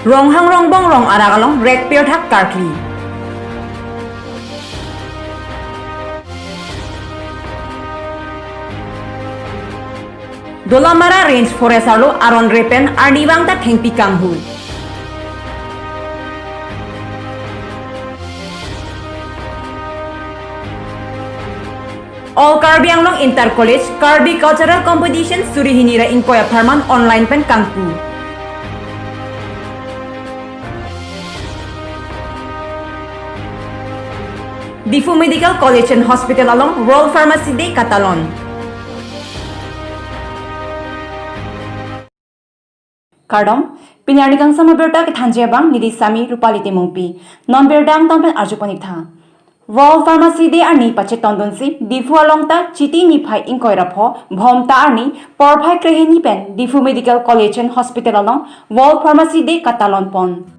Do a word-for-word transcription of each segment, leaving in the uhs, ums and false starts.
Ronghang Rongbong rong arak along rek pirthak karkli. Dolamara Range Forest arlo aron re pen arnivang ta thengpi kanghu. All Karbi Anglong Inter College Karbi Cultural Competition suri hini ra ingkoi apharman online pen kangpu. Diphu Medical College and Hospital along World Pharmacy Day katalon. Kardom, pini arni kangsam abirta kethanji abang neli Sami Rupali Timungpi. Non birta angtong pen arjupon-ik tha. World Pharmacy Day arni pachetongdunsi Diphu along ta Chiti niphai ingkoi ra pho Bhomta arni porphai krehini pen Diphu Medical College and Hospital along World Pharmacy Day katalon pon.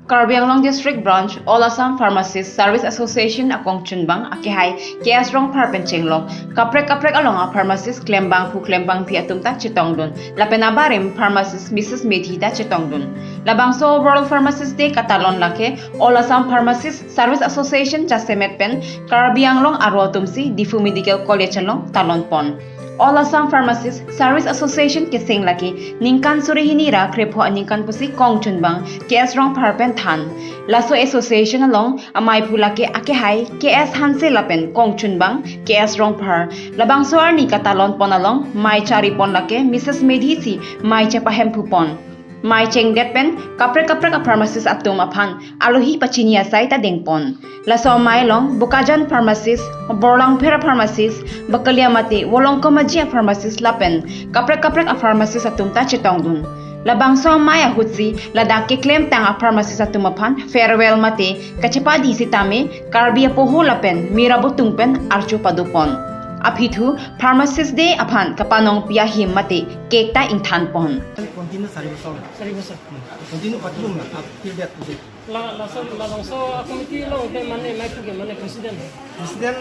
Karbi Anglong District Branch All Assam Pharmacist Service Association akongchunbang akehai K S Rongphar pen chenglok kaprek kaprek along a pharmacist klembangphu klembangpi atum ta chetongdun. Lapen abarim pharmacist Missus Medhi ta chetongdun. Labangso World Pharmacist Day katalon lake All Assam Pharmacist Service Association jasemet pen Karbi Anglong aro atumsi Diphu Medical College along talon pon. All Assam Pharmacist Service Association keseng lake ningkan suri hini ra krepho aningkan pusi kongchunbang K S Rongphar pen than. Laso association along amaiphu lake akehai K S Hanse lapen kongchunbang K S Rongphar. Labangso arni katalon pon along mei chari pon lake Missus Medhi si mei chepahemphu pon. Mei chengdet pen kaprek kaprek a pharmacist atum aphan alohi pachini asai ta deng pon. Laso amei along Bokajan pharmacist, Borlangpher a pharmacist, Bakalia mate Volongkom Aji a pharmacist lapen kaprek kaprek a pharmacist atum ta chetongdun. Labangso amei ahutsi ladak keklemtang a pharmacist atum aphan farewell mate kachepadi sitame Karbi apoho lapen mir abutung pen archo padopon. Aphi thu Pharmacist Day aphan kapanongpi ahim mate cake ta ingthan pon. Continue চাৰি বছৰ। চাৰি বছৰ। Continue পাতিব মানে, up, feedback. La, laso, labangso committee along ke mane, maiphu ke mane president. President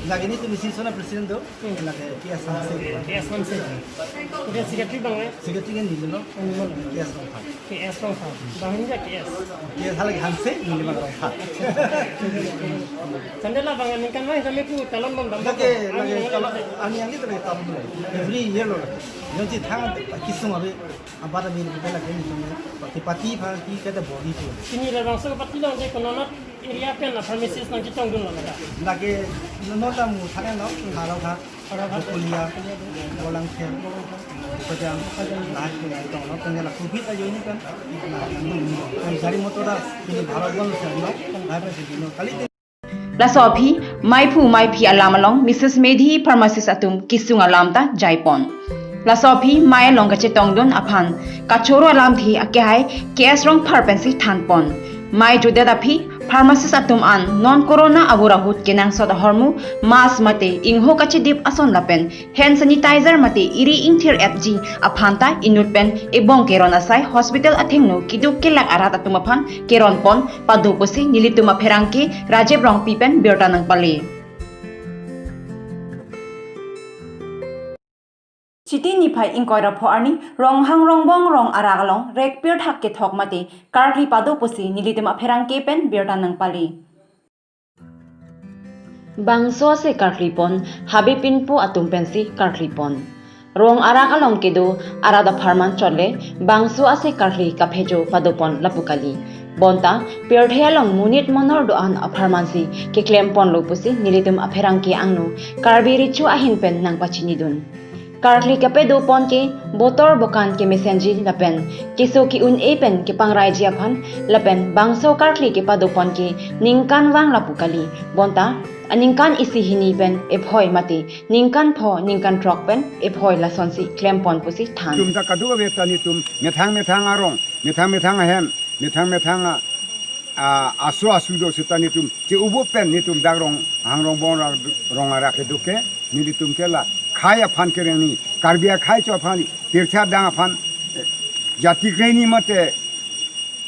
lake nelitum institution a president do, Hmm. Lake K S Hanse. K S Hanse. Oke, secretary bang, eh? Secretary ke neli lo, Hmm. K S Rongphar. K S Rongphar. Bang ini K S. K S lake Hanse, neli bang Rongphar. Sandela bang, ningkan mai kami pu talon bang, bang. Lake, lake, kalau ani yang itu lake tahun lo. Every year lo. Yang si thang kisung abi, abar abi kita lagi ni tu. Party, party, party kita body tu. Ini labangso party lo, je kono na area pen a pharmacist nangchetongdun lo na. Lake, no, no, tamu thang lo, thang lo thang. Bokolia, Volongpher, Bokajang, lahai ke tong lo, tengah la covid ajo ini kan, nah, nang, nang, gari motor dah, ini Bharat Band lo, lahai pe sini lo, kali. Laso aphi, maiphu maiphi alam along, Missus Medhi pharmacist atum kisung alam ta jaipon. Laso aphi, mei along kachetongdun aphan, kachoro alamthe akehai, K S Rongphar pensi thanpon. Mei jutdet aphi, pharmacist atum an non corona avur ahut kenangsot ahormu, mask mate ingho kachedip ason lapen hand sanitizer mate iri ingthir-etji aphan ta inut pen ebong keron asai hospital athengno keduk kelak arat atum aphan keronpon pado pusi nelitum apherangke Rajib Rongpi pen birta nangpale. Chiti niphai ingkoi ra pho arni Ronghang Rongbong rong arak along rek pirthak kethok mate karkli pado pusi nelitum apherangke pen birta nangpale. Bangso ase karklipon, habe pinpo atum pensi karklipon. Rong arak along kedo arat apharman chot le, bangso ase karkli kaphejo padopon lapu kali. Bonta, pirthe along monit monor do-an apharmansi keklempon lo pusi nelitum apherangke angno Karbi Recho ahin pen nangpachinidun. Karkli kapadopon ke botor bokan kemesenji lapen keso ke-un-e pen kepangraiji aphan lapen bangso karkli kepadopon ke ningkan vang lapu kali. Bonta aningkan isi hini pen ephoi mate ningkan pho ningkan throk pen ephoi lasonsi klempon pusi than. Tum ta kadokave ta netum methang methang arong, methang methang ahem, methang methang a, a, aso asu do seta netum che-ubo pen netum dak Ronghang Rongbong ra-, rong arak kedo ke, nelitum ke la khei aphan kereng ni, Karbi akhei cho aphan, pirthe adang aphan, eh, jati krehini mate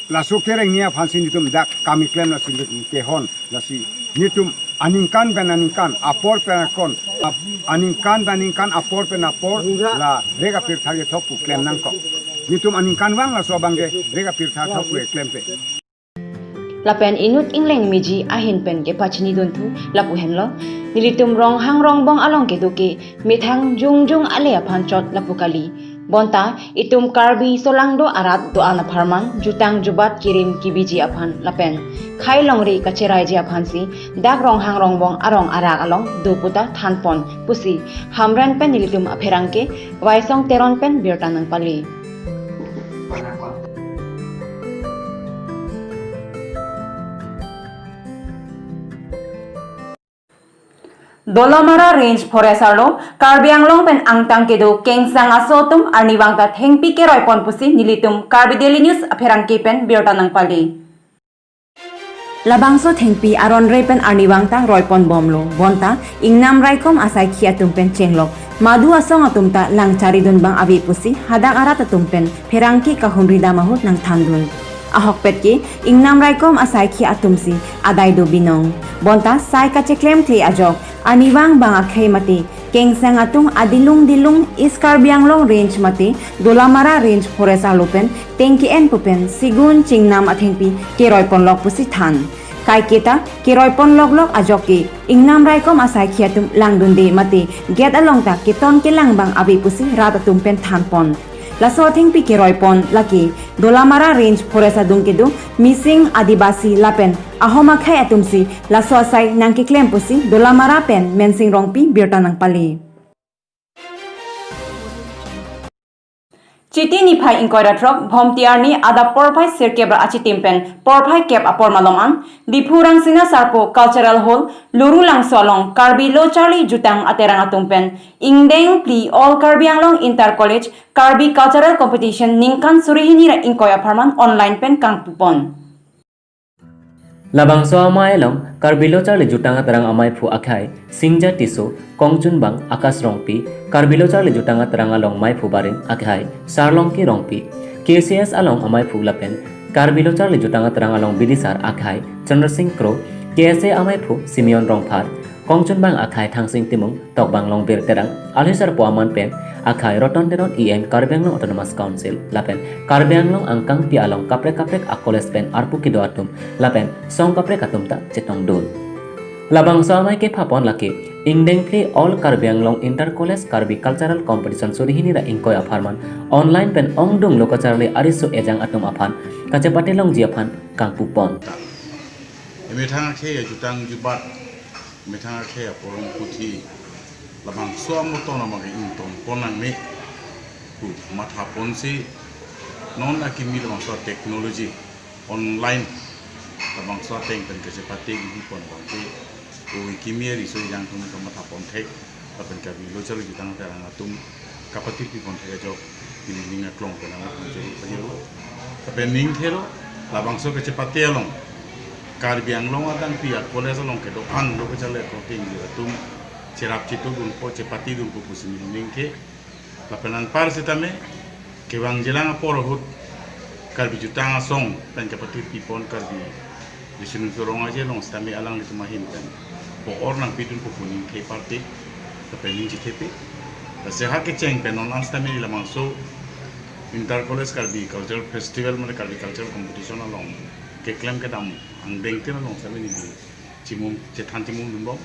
laso kereng ni aphansi netum dak kam keklem lasi netum kehon lasi netum aningkan pen aningkan, apor pen akon, ap-, aningkan pen aningkan, apor pen apor, la rek apirthe kethok pu klem nangkok. Netum aningkanvang laso abang ke rega pirtha thok klemkle. Lapen inut ingleng meji ahin pen kepachini dunthu lapu henlo, nelitum Ronghang Rongbong along kedo ke methang jongjong ale aphan chot lapu kali. Bonta itum Karbi solangdo arat do-an apharman jutang jubat kirim kibiji aphan lapen khai longri kacheraiji aphansi dak Ronghang Rongbong arong arak along do puta thanpon pusi Hamren pen nelitum apherangke Waisong Teron pen birta nangpali. Dolamara Range Forest arlo Karbi Anglong pen angtang kedo kengsang aso atum arnivang ta thengpi keroipon pusi nelitum Karbi Daily News apherangke pen birta nangpali. Labangso thengpi aron re pen arnivang ta roipon bomlo, bonta ingnam raikom asaikhi atum pen chenglok madu asong atum ta langchari dun bang ave pusi hadak arat atum pen pherangke kahumri dam ahut nangthandun. Ahokpet ke ingnam raikom asaikhi atumsi adai do binong. Bonta sai kacheklemkle ajok arnivang bang akhei mate kengsang atum adilung dilung East Karbi Anglong Range mate Dolamara Range Forest arlo pen tengke-en pu pen sigun chingnam athengpi keroiponlok pusi than. Kaiketa keroiponloklok ajok ke ingnam raikom asaikhi atum langdunde mate gate along ta keton kelang bang ave pusi rat atum pen thanpon. Laso athengpi keroipon lake Dolamara Range Forest adung kedo Mising, Adibasi lapen Ahom akhei atumsi laso asai nangkeklem pusi Dolamara pen Mensing Rongpi birta nangpali. Chiti niphai ingkoi ra throk Bhomti arni adap porphai sirkep ra achitim pen porphai kep apor malom an Diphu Rangsina Sarpo Cultural Hall, Lurulangso along Karbi Lo Charli Jutang Aterang atum pen ingdeng phli All Karbi Anglong Inter College Karbi Cultural Competition ningkan suri hini ra ingkoi apharman online pen kangpupon. Labangso amei along Karbi Lo Charli Jutang Aterang amaiphu akhai Singja Tisso, kongchunbang Akash Rongpi, Karbi Lo Charli Jutang Aterang along maiphu barim akhai Sarlongki Rongpi, K C S along amaiphu lapen Karbi Lo Charli Jutang Aterang along bidisar akhai Chandra Singh Kro, K S A amaiphu Simeon Rongphar, kongchunbang akhai Thangsing Timung, tokbang Longbir Terang, alhi sarpo aman pen akhai Roton Teron E M Karbi Anglong Autonomous Council lapen Karbi Anglong angkangpi along kaprek kaprek a-college pen arpu kedo atum lapen song kaprek atum ta chetongdun. Labangso amei kephapon lake ingdeng phli All Karbi Anglong Inter College Karbi Cultural Competition suri hini ra ingkoi apharman online pen ongdung lo kacharli ariso ejang atum aphan kachepate longji aphan kangpupon. Emethang akhei ajutang jubat, emethang akhei aporong puthi, labangso amoton amang ingtonpon nangme pu mathaponsi non akimi labangso technology online labangso ateng pen kachepate kibipon bangke, o kimi ariso ejang atum kamathapon thek lapen Karbi Lo Charli Jutang Aterang atum kapatipipon thek ajok pini ning aklong pen nangphan churu pajero. Lapen ning thelo labangso kachepate along Karbi Anglong adang pi a-college along kedo-an lo kacharli akorte ingjir atum cherap chitu dunpo, chepate dunpo pusi ning ke. Lapen anpar sitame kevangjilang apor ahut Karbi Jutang Asong pen kapatipipon Karbi Bishnu Sorong aje along sitame alanglitum ahin pen po-or nangpidunpo pu ning ke party lapen ning chithepi. Lasi ha kecheng pen non an sitame labangso Inter College Karbi Cultural Festival mane Karbi Cultural Competition along keklem kedam angdeng tin along sitame neli chimum chethan chimum dunbom.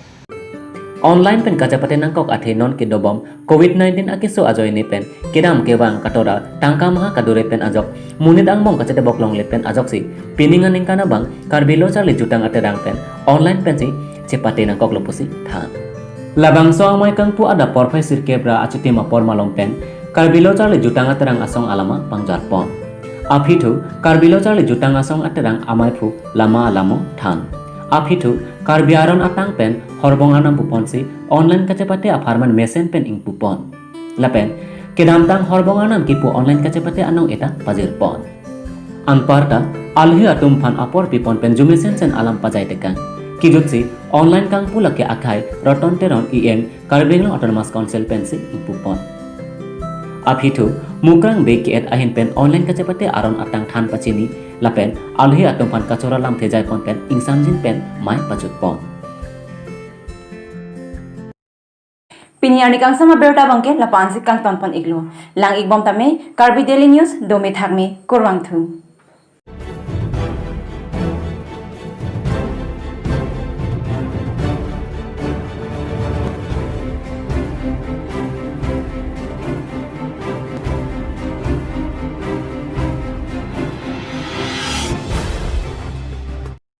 Online pen kachepate nangkok athe non kedobom Covid nineteen akeso ajoine pen kedam kevang katora tangka maha kadure pen ajok monit angbong kachetebok longle pen ajoksi pining aningkan abang Karbi Lo Charli Jutang Aterang pen online pensi chepate nangkoklo pusi than. Labangso amei kangpu adap porphai sirkep ra achitim apor malom pen Karbi Lo Charli Jutang Aterang asong alama pangjarpon. Aphi thu Karbi Lo Charli Jutang Asong Aterang amaiphu lama alamo than. Aphi thu Karbi aron atang pen horbong anam puponsi online kachepate apharman mesen pen ingpupon. Lapen kedamtang horbong anam kipu online kachepate anong eta pajirpon. Anparta alhi atum aphan apor pipon pen jumesen sen alam pajai tekang. Kijutsi online kangpu lake akhai Roton Teron E M Karbi Anglong Autonomous Council pensi ingpupon. Aphi thu Mukrang Bey ke-et ahin pen online kachepate aron atang than pachini lapen alhi atum aphan kachoro lamthe jaipon pen ingsamjin pen mei pajutpon. Pini arni kangsam abirta abangke lapu-ansi kangton pon iklo. Lang ikbom tame, Karbi Daily News, dome thakme, kurvangthu.